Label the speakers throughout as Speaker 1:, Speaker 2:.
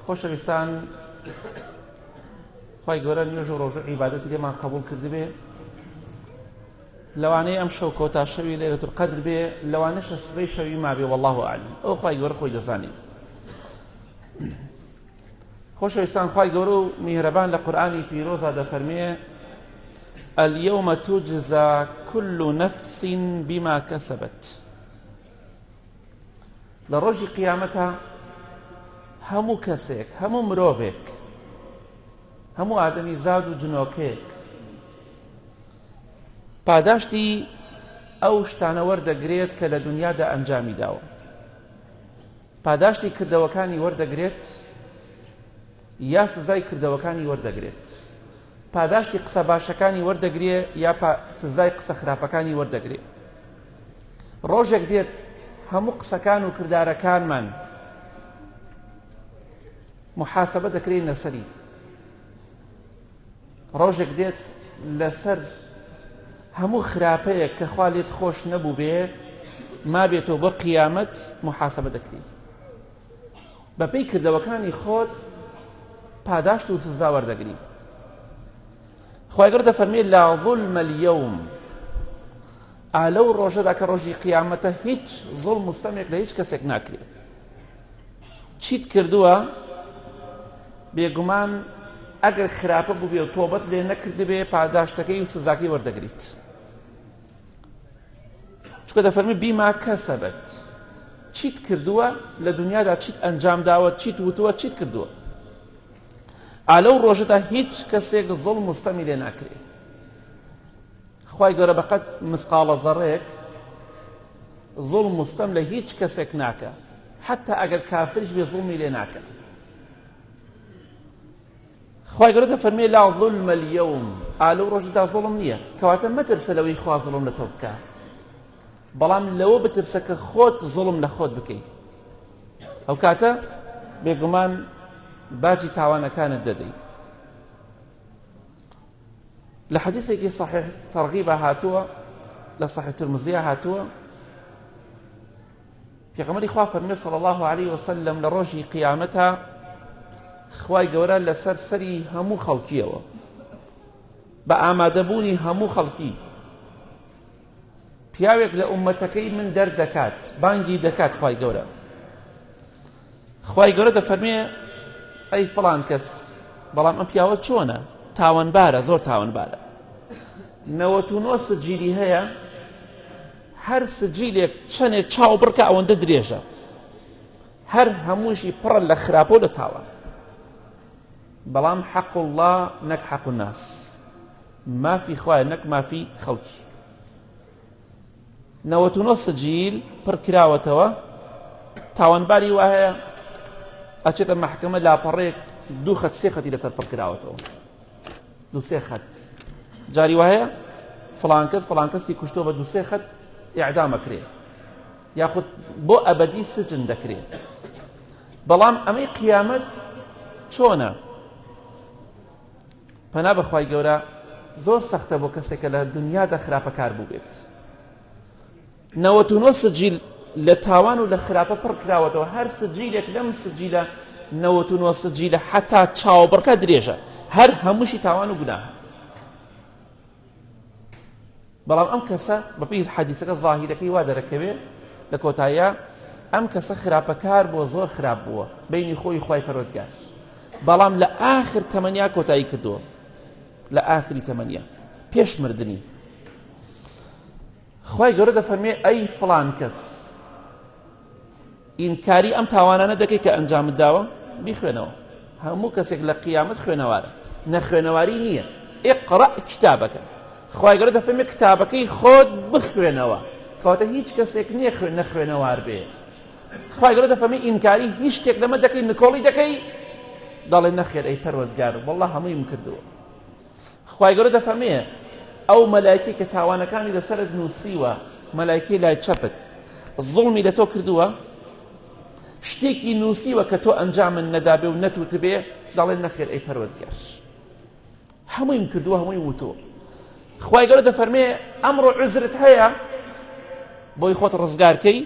Speaker 1: خۆشەویستان خوای گەورە نوێژ و ڕۆژ و عیبادەتی لێمان قبول کردبێ لەوانەیە ئەم شەو کۆتا شەوی لەیلەت القەدر بێ لەوانەشە سبەی شەوی مابێ والله اعلم ئەو خوای گەورە خۆی دەزانێ خۆشەویستان خوای گەورە و میهرەبان لە قورئانی پیرۆزا دەفەرمێ اليوم تجزى كل نفس بما كسبت لە ڕۆژی قیامەتە هەموو کەسێک هەموو مرۆڤێک هەموو ئادەمی زاد و جنۆکەیەک پاداشتی ئەو شتانە وەردەگرێت کە لە دنیادا ئەنجامی داوە پاداشتی کردەوەکانی وەردەگرێت یا سزای کردەوەکانی وەردەگرێت پاداشتی قسە باشەکانی وەردەگرێ یا سزای قسە خراپەکانی وەردەگرێ ڕۆژێک دێت هەموو قسەکان و کردارەکانمان محاسبە دەکرێن لەسەری ڕۆژێک دێت لەسەر هەموو خراپەیەک کە خوا لێت خۆش نەبوو بێ مابێتەوە بۆ قیامەت محاسبە دەکری بەپێی کردەوەکانی خۆت پاداشت و سزا وەردەگری خوای گەورە دەفەرمێ لا ظلم اليوم ئا لەو ڕۆژەدا کە ڕۆژی قیامەتە هیچ زوڵم و ستەمێک لە هیچ کەسێک ناکرێت چیت کردووە بێگومان ئەگەر خراپە بووبێ و تۆبەت لێ نەکردبێ پاداشتەکەی و سزاکەی وەردەگریت چونکە دەفەرمی بیما کەسەبەت چیت کردووە لە دنیادا چیت ئەنجام داوە چیت وتووە چیت کردووە ئا لەو ڕۆژەدا هیچ کەسێک زوڵم و ستەمی لێ ناکرێ خوای گەورە بەقەت مسقاڵە زەڕێک زوڵم و ستەم لە هیچ کەسێک ناکە حتا ئەگەر کافرش بێ زوڵمی لێ ناکە خوای گەورە دەفەرمێ لا ظلم اليوم ئا لەو ڕۆژەدا زوڵم نییە کەواتە مەترسە لەوەی خوا زوڵم لە تۆ بکە بەڵام لەوە بترسە کە خۆت زوڵم لە خۆت بکەی ئەو کاتە بێگومان باجی تاوانەکانت دەدەی لە حەدیثێکی صحیح تەرغیبە هاتووە لە صحیح ترمزیە هاتووە پێغەمبەری خوا فەرمی صلی الله علیه وسلم لە ڕۆژی قیامەتا خوای گەورە لەسەر سەری هەموو خەڵکیەوە بە ئامادەبوونی هەموو خەڵکی پیاوێک لە ئومەتەکەی من دەردەکات بانگی دەکات خوای گەورە خوای گەورە دەفەرمێ ئەی فڵان کەس بەڵام ئەم پیاوە چۆنە تاوانبارە زۆر تاوانبارە 99 سجیلی هەیە هەر سجیلێک چەنێ چاو بڕکە ئەوەندە درێژە هەر هەمووشی پڕە لە خراپە و لە تاوان بەڵام حەق الله نەک حەق الناس مافی خوایە نەک مافی خەڵکی 99 سجیل پڕ کراوەتەوە تاوانباری وا هەیە ئەچێتە مەحکەمە لاپەڕێک دوو خەت سێ خەتی لەسەر پڕ کراوەتەوە دوو سێ خەت جاری وا هەیە فڵان کەس فڵان کەسی کوشتووە بە دوو سێ خەت ئیعدام ئەکرێ یاخود بۆ ئەبەدی سجن دەکرێت بەڵام ئەمەی قیامەت چۆنە پەنا بەخوای گەورە زۆر سەختە بۆ کەسێک کە لە دنیادا خراپەکار بووبێت 99 سجیل لە تاوان و لە خراپە پڕ کراوەتەوە هەر سجیلێک لەم سجیلە 99 سجیلە حتا چاوبڕکە درێژە هەر هەمووشی تاوان و گوناهە بەڵام ئەم کەسە بەپێی حەدیسەکە زاهیرەکەی وا دەرەکەوێ لە کۆتاییە ئەم کەسە خراپەکار بووە زۆر خراپ بووە بینی خۆی خوای پەروەردگار بەڵام لە ئاخر تەمەنیا کۆتایی کردووە لە ئاخری تەمەنیا پێش مردنی خوای گەورە دەفەرمێ ئەی فڵان کەس ئینکاری ئەم تاوانانە دەکەی کە ئەنجامت داوە؟ بیخوێنەوە. هەموو کەسێک لە قیامەت خوێنەوارە. نەخوێنەواری نییە. اقرأ کتابەکە. خوای گەورە دەفەرمێ کتابەکەی خۆت بخوێنەوە. کەواتە هیچ کەسێک نییە خوێن نەخوێنەوار بێ. خوای گەورە دەفەرمێ ئینکاری هیچ شتێک لەمە دەکەی نکۆڵی دەکەی؟ دەڵێ نەخێر ئەی پەروەردگار والله هەموویم کردووە. خوای گەورە دەفەرمێ ئەو مەلایکەی کە تاوانەکانی لەسەرت نووسیوە مەلایکەی لای چەپت زوڵمی لە تۆ کردووە شتێکی نووسیوە کە تۆ ئەنجامن نەدابێ و نەتوتبێ دەڵێن نەخێر ئەی پەروەردگار هەموویم کردووە هەمووی وتووە خوای گەورە دەفەرمێ ئەمڕۆ عوزرت هەیە بۆی خۆت ڕزگارکەی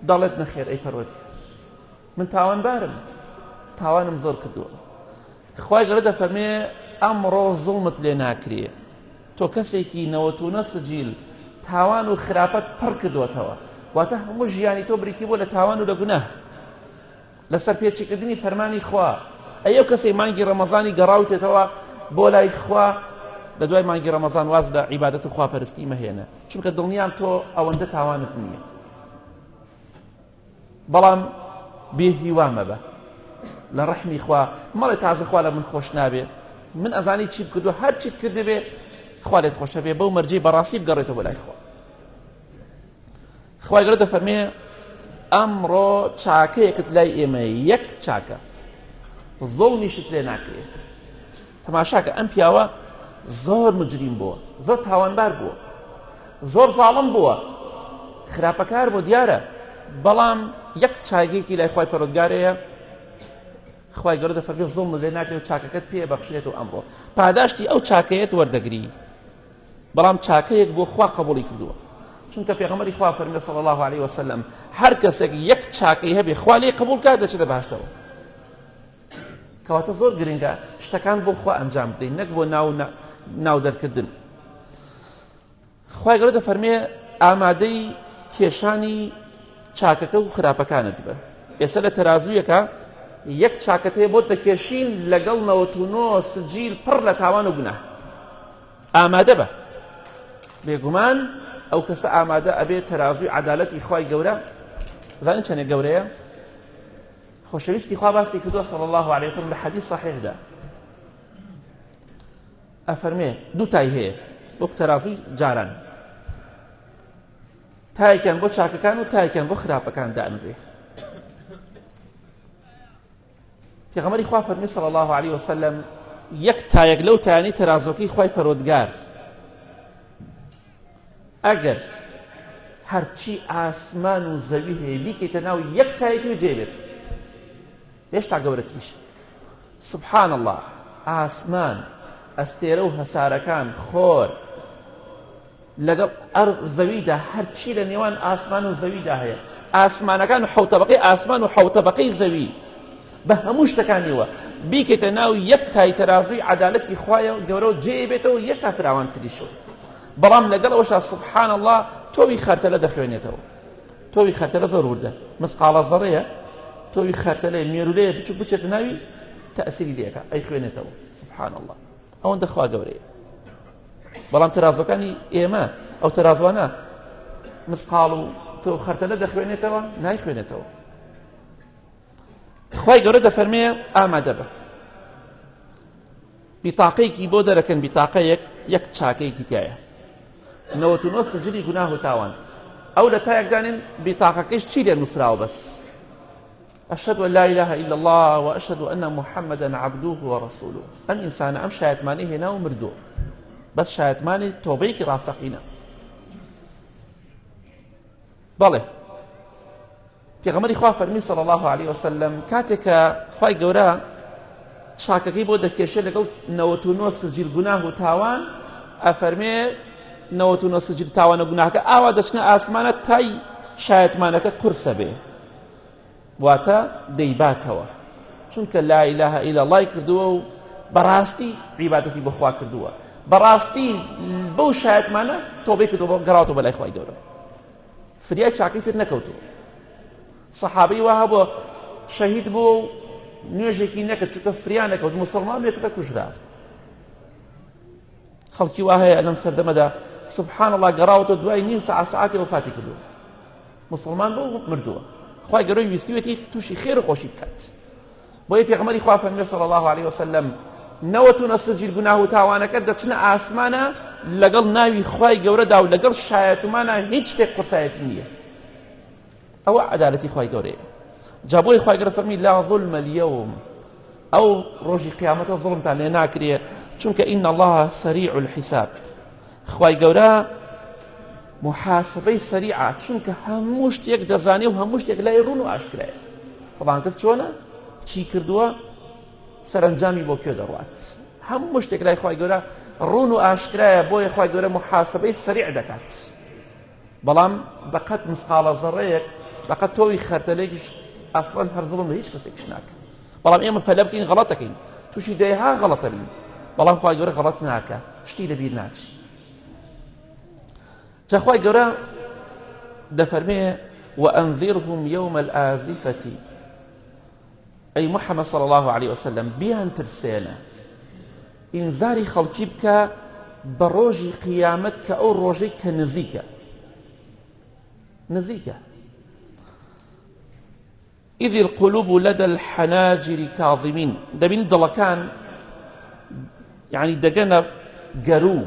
Speaker 1: دەڵێت نەخێر ئەی پەروەردگار من تاوانبارم. تاوانم زۆر کردووە. خوای گەورە دەفەرمێ ئەمڕۆ زوڵمت لێ ناکرێ تۆ کەسێکی نەوەتونە سجیل تاوان و خراپەت پڕ کردووەتەوە واتە هەموو ژیانی تۆ بریتی بووە لە تاوان و لە گوناه لەسەر پێچیکردنی فەرمانی خوا ئەی ئەو کەسەی مانگی ڕەمەزانی گەڕاوتێتەوە بۆ لای خوا لە دوای مانگی ڕەمەزان واز لە عیبادەت و خواپەرستی مەهێنە چونکە دڵنیام تۆ ئەوەندە تاوانت نییە بەڵام بێ هیوا مەبە لە ڕەحمی خوا مەڵێ تازە خوا لە من خۆش نابێ من ئەزانی چیت کردو هەر چیت کردبێ خوا لێت خۆشە بێ بەو مەرجەی بەڕاستی بگەڕێتەوە بۆ لای خوا خوای گەورە دەفەرمێ ئەمڕۆ چاکەیەکت لای ئێمە یەک چاکە زوڵمیشت لێ ناکرێ تەماشاکە ئەم پیاوە زۆر مجریم بووە زۆر تاوانبار بووە زۆر زاڵم بووە خراپەکار بۆ دیارە بەڵام یەک چاگێکی لای خوای پەرۆدگارەیە خوای گەورە دەفەرمێ زوڵم لێ ناکرێ و چاکەکەت پێ بەخشێت و ئەمڕۆ پاداشتی ئەو چاکەیەت وەردەگری بەڵام چاکەیەک بۆ خوا قبوڵی کردووە چونکە پێغەمبەری خوا فەرمی صلی الله علیه وسلم هەر کەسێک یەک چاکەی هەبێ خوا لێی قبوڵ کات دەچێتە بەهەشتەوە کەواتە زۆر گرنگە شتەکان بۆ خوا ئەنجام بدەین نەک بۆ ناو ناو دەرکردن خوای گەورە دەفەرمێ ئامادەی کێشانی چاکەکە و خراپەکانت بە ئێستا لە تەرازوویەکە یەک چاکەت هەیە بۆت دەکێشین لەگەڵ 99 سجیل پڕ لە تاوان و گوناه ئامادە بە بێگومان ئەو کەسە ئامادە ئەبێ تەرازووی عەدالەتی خوای گەورە زانین چەندێک گەورەیە خۆشەویستی خوا باسی کردووە صلی الله علیه وسلم لە حەدیث صحیحدا ئەفەرمێ دوو تای هەیە وەک تەرازووی جاران تایەکیان بۆ چاکەکان و تایەکیان بۆ خراپەکان دانرێ پێغەمبەری خوا فەرمی صلی الله علیه وسلم یەک تایەک لەو تایانەی تەرازۆکەی خوای پەرۆدگار ئەگەر هەرچی ئاسمان و زەوی هەیە بیکەیتە ناو یەک تایەکی و جێ بێت هێشتا گەورەتریش سبحان الله ئاسمان ئەستێرە و هەسارەکان خۆر لەگەڵ ئەرض زەویدا هەرچی لە نێوان ئاسمان و زەویدا هەیە ئاسمانەکان و حەوتەبەقەی ئاسمان و حەوتەبەقەی زەوی بە هەموو شتەکانیەوە بیکەیتە ناو یەک تای تەرازووی عەدالەتی خوایە گەورە و جێ بێتەوە یەشتا فراوانتریشەوە بەڵام لەگەڵ ئەوەشا سبحان الله تۆوی خەرتەلە دەخوێنێتەوە تۆوی خەرتەلە زۆر وردە مسقاڵە زەڕەیە تۆوی خەرتەلەیە مێرولەیە بچوک بچێتە ناوی تەئسیری لێکا ئەی خوێنێتەوە سبحان الله ئەوەندە خوا گەورەیە بەڵام تەرازەکانی ئێمە ئەو تەرازوانە مسقاڵ و تۆ خەرتەلە دەخوێنێتەوە نایخوێنێتەوە خوای گەورە دەفەرمێ ئامادە بە بیتاقەیەکی بۆ دەرەکەن بیتاقەیەک یەک چاکەیەکی تایە 99 سجلی گوناه و تاوان ئەو لە تایەکدانێن بیتاقەکەش چی لێ نووسراوە بەس أشهد أن لا إله إلا الله وأشهد أن محمدا عبده ورسوله ئەم ئینسانە ئەم شایەتمانی هێنا و مردووە بەس شایەتمانی تۆبەیەکی ڕاستەقینە بەڵێ پێغەمبەری خوا فەرمی صلی الله علیه وسلم کاتێک کە خوای گەورە چاکەکەی بۆ دەکێشێ لەگەڵ 99 سجیل گوناه و تاوان ئەفەرمێ 99 سجیل تاوانە گوناهەکە ئاوا دەچنە ئاسمانە تای شایەتمانەکە قورسە بێ واتە دەیباتەوە چونکە لا إله إلا الله کردووە و بەڕاستی عیبادەتی بۆ خوا کردووە بەڕاستی بەو شایەتمانە تۆبەی کردووە گەڕاوەتەوە بەلای خوای گەورە فریای چاکەی تر نەکەوتووە سەحابەی وا هەبوو شەهید بوو و نوێژێکی نەکرد چونکە فریا نەکەوت مسلمان بێ کەسە کوژرا خەڵکی وا هەیە لەم سەردەمەدا سبحان الله گەڕاوەتەوە دوای نیم سەعات سەعاتی وەفاتی کردووە مسلمان بوو مردووە خوای گەورە ویستویەتی تووشی خێر و خۆشی بکات بۆیە پێغەمبەری خوا فەرمی صلی الله علیه وسلم نەوەت و نەسجیل گوناه و تاوانەکە دەچنە ئاسمانە لەگەڵ ناوی خوای گەورەدا و لەگەڵ شایەتمانە هیچ شتێک قورسایەتی نییە ئەوە عەدالەتی خوای گەورەیە جا بۆی خوای گەورە فەرمی لا ظلم اليوم ئەو ڕۆژی قیامەتە زوڵمتان لێ ناکرێ چونکە إن الله سریع الحساب خوای گەورە محاسبەی سەریعە چونکە هەموو شتێک دەزانێ و هەموو شتێک لای ڕوون و ئاشکرایە فڵان کەس چۆنە چی کردووە سەرەنجامی بۆ کوێ دەڕوات هەموو شتێک لای خوای گەورە ڕوون و ئاشکرایە بۆیە خوای گەورە محاسبەی سەریع دەکات بەڵام بەقەت مسقاڵە زەڕەیەک بەقەت تۆوی خەردەلێکیش ئەسڵەن هەر زوڵم لە هیچ کەسێکیش ناکە. بەڵام ئێمە پەلە بکەین غەڵەتەکەین تووشی دەیها غەڵەتە بین بەڵام خوای گەورە غەڵەت ناکە شتی لەبیر ناچی جا خوای گەورە دەفەرمێ وأنذرهم يوم الآزفة ئەی محمد صلی الله عليه وسلم بیان ترسێنە ئینزاری خەڵکی بکە بە ڕۆژی قیامەت کە ئەو ڕۆژەی کە نزیکە نزیکە إذ القلوب لدى الحناجر كاظمين دەبین دڵەکان یعنی دەگەنە گەروو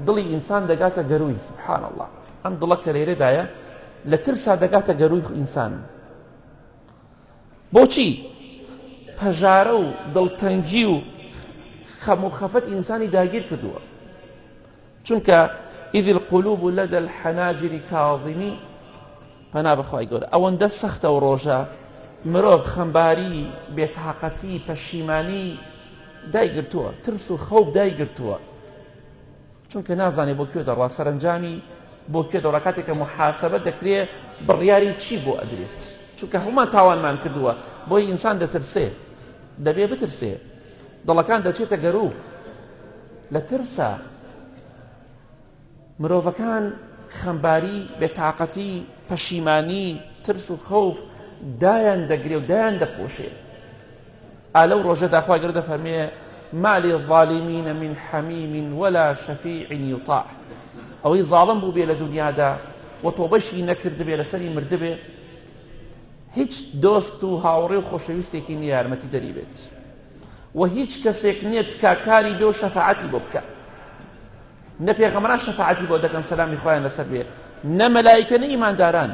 Speaker 1: دڵی ئینسان دەگاتە گەرووی سبحان الله ئەم دڵە کە لێرەدایە لە ترسا دەگاتە گەرووی ئینسان بۆچی پەژارە و دڵتەنگی و خەم و خەفەت ئینسانی داگیر کردووە چونکە إذ القلوب لدى الحناجر كاظمين پەنا بەخوای گەورە ئەوەندە سەختە و ڕۆژە مرۆڤ خەمباری بێتاقەتی پەشیمانی دایگرتووە ترس و خەوف دایگرتووە چونکە نازانێ بۆ کوێ دەڕوا سەرنجامی بۆ کوێ دەڕوا کاتێک کە محاسبە دەکرێ بڕیاری چی بۆ ئەدرێت چونکە هەمومان تاوانمان کردووە بۆی ئینسان دەترسێ دەبێ بترسێ دڵەکان دەچێتە گەروو لە ترسا مرۆڤەکان خەمباری، بێتاقەتی، پەشیمانی، ترس و خەوف دایان دەگرێ و دایان دەپۆشێ. ئا لەو ڕۆژەدا خوای گەورە دەفەرمێ ما للظالمین من حمیم ولا شفیع یطاع ئەوەی زاڵم بوو بێ لە دنیادا و تۆبەشی نەکردبێ لەسەری مردبێ هیچ دۆست و هاوڕێ و خۆشەویستێکی نییە یارمەتی دەری بێت و هیچ کەسێک نییە تکاکاری بێ و شەفاعەتی بۆ بکە نە پێغەمبەران شەفاعەتی بۆ دەکەن سەلامی خوایان لەسەر بێ نە مەلایکە نە ئیمانداران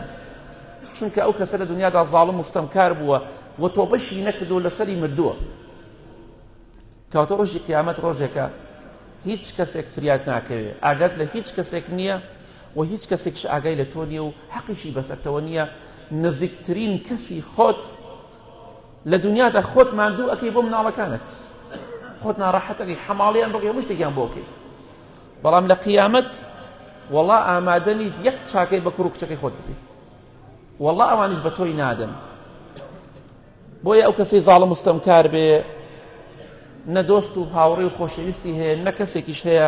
Speaker 1: چونکە ئەو کەسە لە دنیادا زاڵم و ستەمکار بووە و تۆبەشی نەکردو لەسەری مردووە کەواتە ڕۆژی قیامەت ڕۆژێکە هیچ کەسێک فریاد ناکەوێ ئاگات لە هیچ کەسێک نییە و هیچ کەسێکش ئاگای لە تۆ نییە و حەقیشی بەسەرتەوە نییە نزیکترین کەسی خۆت لە دنیادا خۆت ماندوو ئەکەی بۆ مناڵەکانت خۆت ناڕەحەتەکەی حەماڵیان بۆ هەموو شتێکیان بۆ کەی بەڵام لە قیامەت وەڵا ئامادە نیت یەک چاکەی بە کوڕ و کچەکەی خۆت بدەیت وەڵا ئەوانیش بە تۆی نادەن بۆیە ئەو کەسەی زاڵم مستەمکار بێ نە دۆست و هاوڕێ و خۆشەویستی هەیە نە کەسێکیش هەیە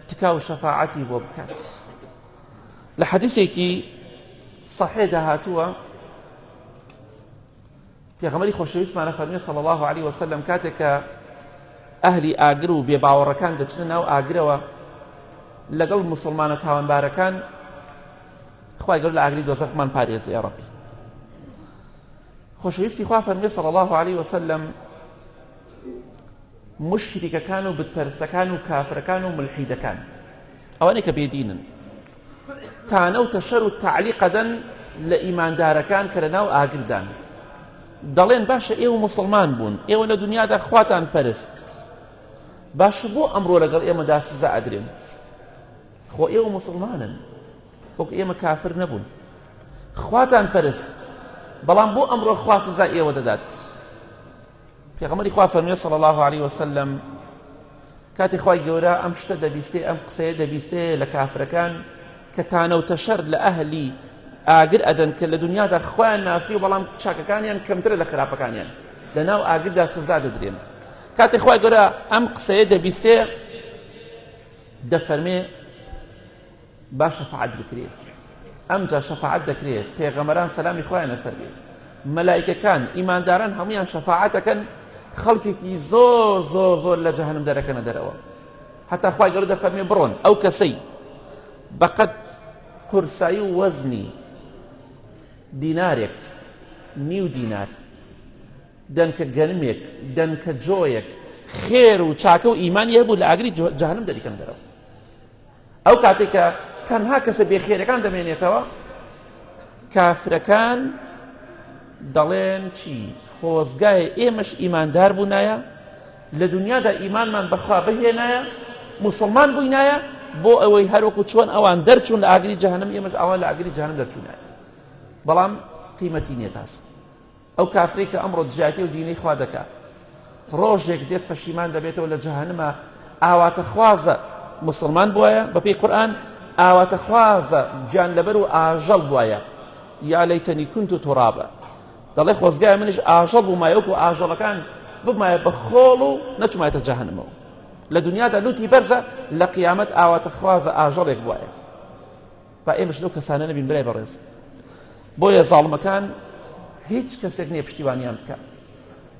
Speaker 1: تکا و شەفاعەتی بۆ بکات لە حەدیسێکی صحیحدا هاتووە پێغەمبەری خۆشەویستمان ئەفەرموێ صلی الله علیه وسلم کاتێک کە ئەهلی ئاگر و بێباوەڕەکان دەچنە ناو ئاگرەوە لەگەڵ مسلمانە تاوانبارەکان خوای گەورە لە ئاگری دۆزەخمان پارێزێ یا ڕەبی خۆشەویستی خوا فەرموێ صلی الله علیه وسلم مشریکەکان و بتپەرستەکان و کافرەکان و ملحیدەکان ئەوانەی کە بێدینن تانە و تەشەر و تەعلیق ئەدەن لە ئیماندارەکان کە لەناو ئاگردان دەڵێن باشە ئێوە موسڵمان بوون ئێوە لە دنیادا خواتان پەرست باشە بۆ ئەمڕۆ لەگەڵ ئێمەدا سزا ئەدرێن خۆ ئێوە موسڵمانن وەک ئێمە کافر نەبوون خواتان پەرست بەڵام بۆ ئەمڕۆ خوا سزا ئێوە دەدات پێغەمبەری خوا فەرمووی صلی الله علیه وسلم کاتی خوای گەورە ئەم شتە دەبیستێ ئەم قسەیە دەبیستێ لە کافرەکان کە تانە و تەشەر لە ئەهلی ئاگر ئەدەن کە لە دنیادا خۆیان ناسی و بەڵام چاکەکانیان کەمترە لە خراپەکانیان لە ناو ئاگردا سزا دەدرێن کاتێ خوای گەورە ئەم قسەیە دەبیستێ دەفەرمێ با شەفاعەت بکرێ ئەمجا شەفاعەت دەکرێ پێغەمبەران سەلامی خۆیان لەسەر بێ مەلایکەکان ئیمانداران هەمویان شەفاعەتەکەن خەڵکێکی زۆر زۆر زۆر لە جەهەنم دەرەکەنە دەرەوە هەتا خوای گەورە دەفەرمێ بڕۆن ئەو کەسەی بەقەد قورسایی و وەزنی دینارێک نیو دینار دەنکە گەنمێک دەنکە جۆیەک خێر و چاکە و ئیمانی هەبوو لە ئاگری جەهەنم دەریکەن دەرەوە ئەو کاتێک کە تەنها کەسە بێخێرەکان دەمێنێتەوە کافرەکان دەڵێن چی خۆزگایە ئێمەش ئیماندار بوونایە لە دنیادا ئیمانمان بەخوا بهێنایە مسلمان بووینایە بۆ ئەوەی هەروەکو چۆن ئەوان دەرچوون لە ئاگری جەهەنم ئێمەش ئەوان لە ئاگری جەهەنم دەرچوونایە بەڵام قیمەتی نییە تاس ئەو کافرەی کە ئەمڕۆ دژایەتی ئەو دینەی خوا دەکا ڕۆژێک دێت پەشیمان دەبێتەوە لە جەهەنمە ئاواتەخوازە مسلمان بواە بەپێی قورئان ئاواتەخوازە گیان لەبەر و ئاژەڵ بواە یا لەیتەنی کونت تورابە دەڵێ خۆزگای منیش ئاژەڵ بوومایە وەکو ئاژەڵەکان ببمایە بە خۆڵ و نەچمایەتە جەهەنمەوە. لە دنیادا لوتی بەرزە، لە قیامەت ئاواتەخوازە ئاژەڵێک بوایە. با ئێمەش لەو کەسانە نەبین برای بەڕێز. بۆیە زاڵمەکان هیچ کەسێک نییە پشتیوانیان بکە.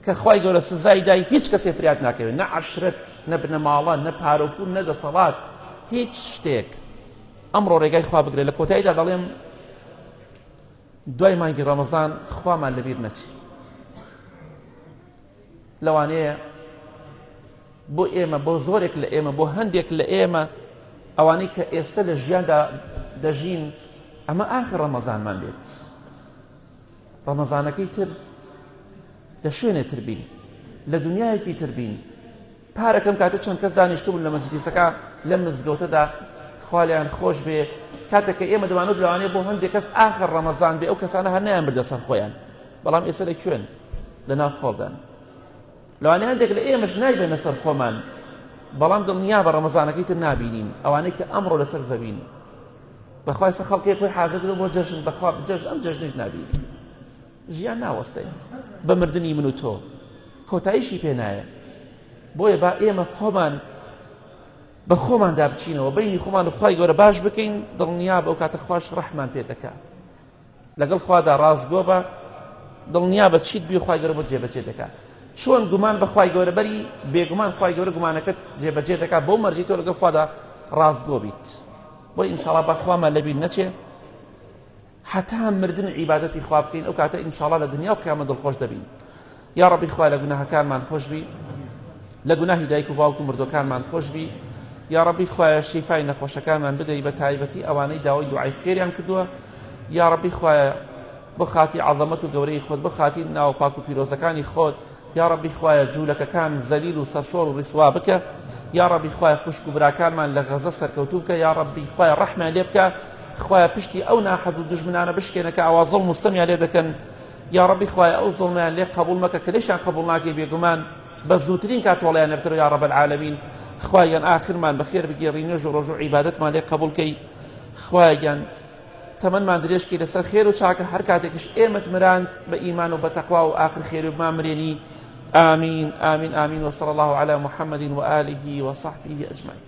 Speaker 1: کە خوای گەورە سزای دای هیچ کەسێ فریاد ناکەوێت، نە عەشرەت، نە بنەماڵە، نە پارە و پوول، نە دەسەڵات، هیچ شتێک. ئەمڕۆ ڕێگای خوا بگرە. لە کۆتاییدا دەڵێم دوای مانگی ڕەمەزان خوامان لەبیر نەچێ. لەوانەیە بۆ ئێمە، بۆ زۆرێک لە ئێمە، بۆ هەندێک لە ئێمە، ئەوانەی کە ئێستا لە ژیاندا دەژین، ئەمە ئاخر ڕەمەزانمان بێت. ڕەمەزانەکەی تر لە شوێنێ تر بین، لە دنیایەکی تر بین. پارەکەم کاتە چەند کەس دانیشتبوون لە مەجلیسەکە لەم مزگەوتەدا، خوا لێیان خۆش بێ. کاتێک کە ئێمە دەمانوت لەوانەیە بۆ هەندێک کەس ئاخر ڕەمەزان بێ، ئەو کەسانە هەر نەیان بردە سەر خۆیان، بەڵام ئێستا لە کوێن؟ لە ناو خۆڵدان. لەوانەیە هەندێک لە ئێمەش نایبێنە سەر خۆمان، بەڵام دڵنیا بە ڕەمەزانەکەی تر نابینین. ئەوانەی کە ئەمڕۆ لەسەر زەوین، بەخوای سە خەڵکی خۆی حازر کردو بۆ جەژن، بەخوا جەژن ئەم جەژنیش نابینین. ژیان ناوەستێ بە مردنی من و تۆ، کۆتاییشی پێ نایە. بۆیە با ئێمە خۆمان بە خۆماندا بچینەوە، بینی خۆمان و خوای گەورە باش بکەین، دڵنیا بە ئەو کاتە خواش ڕەحمان پێ دەکا. لەگەڵ خوادا ڕاستگۆ بە، دڵنیا بە چیت بی خوای گەورە بۆت جێبەجێ دەکا. چۆن گومان بە خوای گەورە بەری، بێگومان خوای گەورە گومانەکەت جێبەجێ دەکا، بەو مەرجەی تۆ لەگەڵ خوادا ڕاستگۆ بیت. بۆی ئینشاڵا با خوامان لەبیر نەچێ، هەتا مردن عیبادەتی خوا بکەین، ئەو کاتە ئینشاڵا لە دنیا و قیامەت دڵخۆش دەبین. یا ڕەبی خوا لە گوناهەکانمان خۆش بی، لە گوناهی دایک و باوک و مردوەکانمان خۆش بی. یا ڕەبی خوایە شیفای نەخۆشەکانمان بدەی، بە تایبەتی ئەوانەی داوای دوعای خێریان کردووە. یا ڕەبی خوایە بۆ خاتی عەزەمەت و گەورەی خۆت، بۆ خاتی ناو پاک و پیرۆزەکانی خۆت، یا ڕەبی خوایە جوولەکەکان زەلیل و سەرشۆڕ و ڕیسوا بکە. یا ڕەبی خوایە خوشک و براکانمان لە غەزە سەرکەوتوو بکە. یا ڕەبی خوایە ڕەحمیان لێ بکە. خوایە پشتی ئەو ناحەز و دوژمنانە بشکێنە کە ئاوا زوڵم و ستەمیان لێ دەکەن. یا ڕەبی خوایە ئەو زوڵمیان لێ قبوڵ مەکە کە لێشیان قبوڵ ناکەی، بێگومان بە زووترین کات تۆڵەیان لێ بکەرەوە یا ڕەب العالمین. خوایە گیان ئاخرمان بەخێر بگێڕی، نوێژ و ڕۆژ و عیبادەتمان لێ قبوڵ کەی. خوایە گیان تەمەنمان درێژ کەی لەسەر خێر و چاکە، هەر کاتێکش ئێمەت مراند بە ئیمان و بە تەقوا و ئاخر خێر و بمان مرێنی. آمین آمین آمین. وصلی الله علی محمد وآله وصحبه اجمعین.